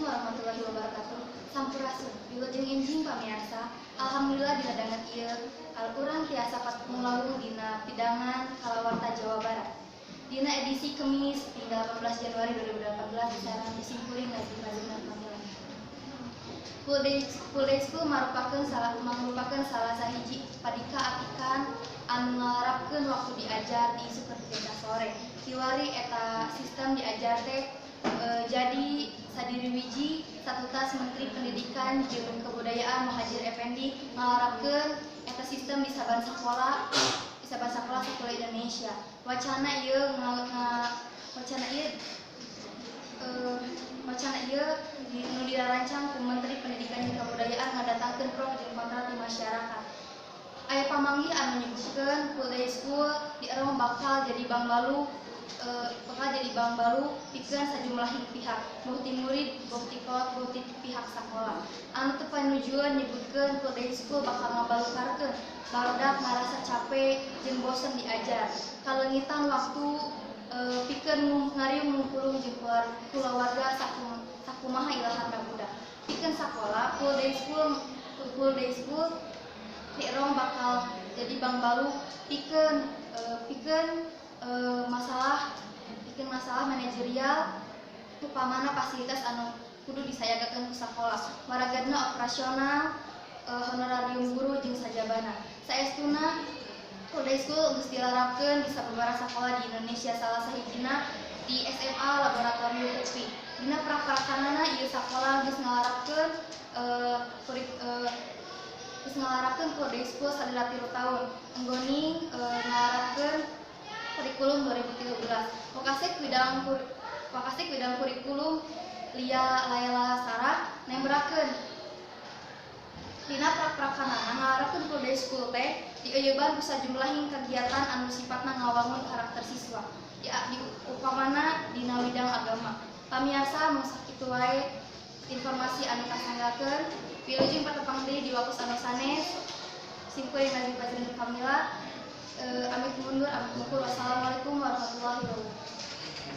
Warahmatullahi wabarakatuh. Sampurasun, wilujeng enjing pamirsa. Alhamdulillah dina danget ieu urang tiasa patepung lawuh dina pidangan Kalawarta Jawa Barat. Dina edisi Kemis tanggal 18 Januari 2018 disarengan ku simkuring Nazif Razina Kamila. Full day school marupakeun salah sahiji padika atikan anu ngalarapkeun waktu diajar diisukeun ka sore. Kiwari eta sistem diajar teh jadi sadiriwiji satutas Menteri Pendidikan jeung Kebudayaan Muhadjir Effendy ngalarapkeun eta sistem di saban sakola sakola Indonesia. Wacana ieu nu dirancang ku Menteri Pendidikan jeung Kebudayaan ngadatangkeun pro jeung kontra ti masyarakat. Aya pamanggih anu nyebutkeun full day school dierong bakal jadi bangbalu pikeun sajumlahing pihak, boh ti murid, boh ti kolot, boh ti pihak sakola. Anu teu panujuan nyebutkeun full day school bakal ngabalukarkeun barudak ngarasa cape jeung bosen diajar, kaleungitan waktu pikeun ngariung ngumpulung jeung kulawarga sakumaha ilaharna budak. Pikeun sakola, full day school dierong bakal jadi bangbalu pikeun masalah manajerial, upamana fasilitas anu kudu disayagakeun ku sakola, maragadna operasional, honorarium guru jeung sajabana. Saestuna full day school geus dilarapkeun di sababaraha sakola di Indonesia, salah sahijina di SMA Laboratorium UPI. Dina prak-praksanana ieu sakola geus ngalarapkeun full day school salila 3 taun enggoning ngalarapkeun kurikulum 2013. Wakasek bidang kurikulum Lia Laela Sarah nembrakeun dina prak-praksanana ngalarapkeun full day school teh dieuyeban ku sajumlahing kagiatan anu sifatna ngawangun karakter siswa di upamana dina widang agama. Pamiarsa, mung sakitu wae informasi anu kasanggakeun. Wilujeng patepang deui di waktu anu sanes. Simkuring Nazif Fazrin Kamila amit mundur, amit mungkur. Wassalamualaikum warahmatullahi wabarakatuh.